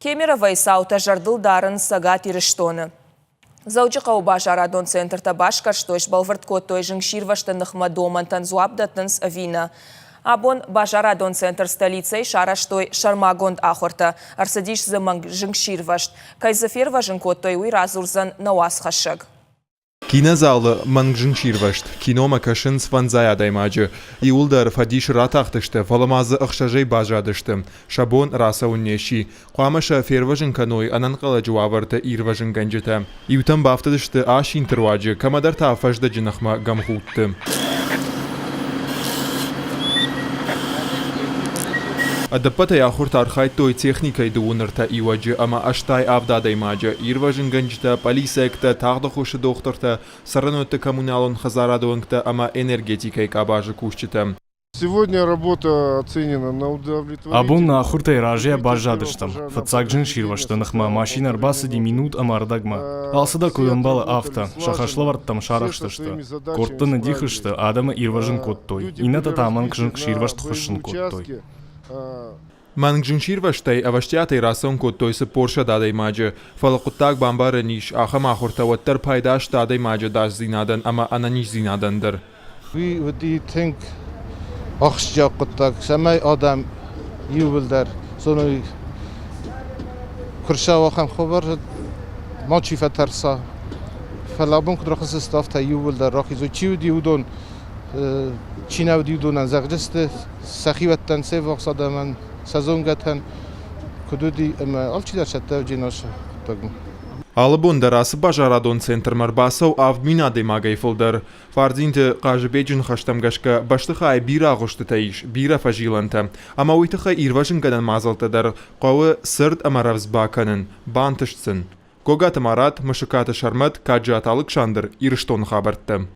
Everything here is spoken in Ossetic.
Кемеровойы цаутӕ зӕрдыл дарынц Цӕгат Ирыстоны. Дзӕуджыхъӕуы базарадон центртӕ басгӕрстой, сбӕлвырд кодтой, зынгсирвӕзты ныхмӕ домӕнтӕн дзуапп дӕттынц ӕви нӕ. Абон базарадон центр столицӕйы сарӕзтой сӕрмагонд ахуыртӕ. Ӕрцыдис дзы мӕнг зынгсирвӕзт. Кӕй дзы фервӕзын кодтой, уый радзурдзӕн нӕ уацхӕссӕг. Кинозалы мӕнг зынгсирвӕзт. Киномӕ кӕсынц фӕндзай адӕймаджы. Иууылдӕр фӕдисы ратахтысты, фӕлӕ ма дзы ӕхсӕзӕй баззадысты. Сӕ бон рацӕуын не сси. Хъуамӕ сӕ фервӕзын кӕной ӕнӕнхъӕлӕджы уавӕрты ирвӕзынгӕнджытӕ. Иутӕм бафтыдысты асинты руаджы, кӕмӕдӕр та фӕздӕджы ныхмӕ гамхудты. Ӕдӕппӕтӕй ахуырты архайдтой техникӕйы дыууын ӕртӕ иуӕджы ӕмӕ 87 адӕймаджы, ирвӕзынгӕнджытӕ, полициӕгтӕ, тагъд ӕххуысы дохтыртӕ, цӕрӕнуӕтты коммуналон хӕдзарады уӕнгтӕ ӕмӕ энергетикӕйы къабазы кусджытӕ. Сегодня работа оценена на удовлетворительном. Абон нӕ ахуыртӕй разыйӕ баззадыстӕм. Фыццаг зынсирвӕзты ныхмӕ машинӕ ӕрбацыди минут ӕмӕ ӕрдӕгмӕ. Алцыдӕр куыд ӕмбӕлы, афтӕ. Сӕ хӕслӕвӕрдтӕм сарӕхстысты. Къордты ныддих сты, адӕмы ирвӕзын кодтой, иннӕтӕ та мӕнг зынгсирвӕзт хуыссын кодтой. Мӕнг зынсирвӕзтӕй ӕвӕстиатӕй рацӕуын кодтой 400 адӕймаджы, фӕлӕ хъуыддаг бамбарӕн ис, ахӕм ахуыртӕ уӕддӕр пайда сты адӕймаджы ӕдасдзинадӕн ӕмӕ ӕнӕниздзинадӕн дӕр. Уый уыди тынг ахсджиаг хъуыддаг, цӕмӕй адӕм иууылдӕр зоной, куы рцӕуа ахӕм хабар, мачи фӕтӕрса. Фӕлӕ абон куыд рахызтысты, афтӕ иууылдӕр рахизой. Чи уыди, уыдон, чи нӕ уыди, уыдонӕн зӕгъдзысты, сӕхиуӕттӕн, се ввахс адӕмӕн, сӕ зонгӕтӕн, куыд уыди, ӕмӕ алчидӕр цӕттӕ уыди насы хъуыддагмӕ. Алы бон дӕр ацы базарадон центрмӕ ӕрбацӕуы 7000 адӕймагӕй фылдӕр. Фардзинты Хъазыбеджы ныхӕстӕм гӕсгӕ бӕстыхайы бирӕ агъуыстытӕ ис, бирӕ фӕзилӕнтӕ, ӕмӕ уый тыххӕй ирвӕзынгӕнӕн мадзӕлттӕ дӕр хъӕуы цырд ӕмӕ рӕвдз бакӕнын, бантыст сын. Гогаты Марат, Мысыкаты Сӕрмӕт, Каджиаты Алыксандр, Ирыстоны хабӕрттӕ.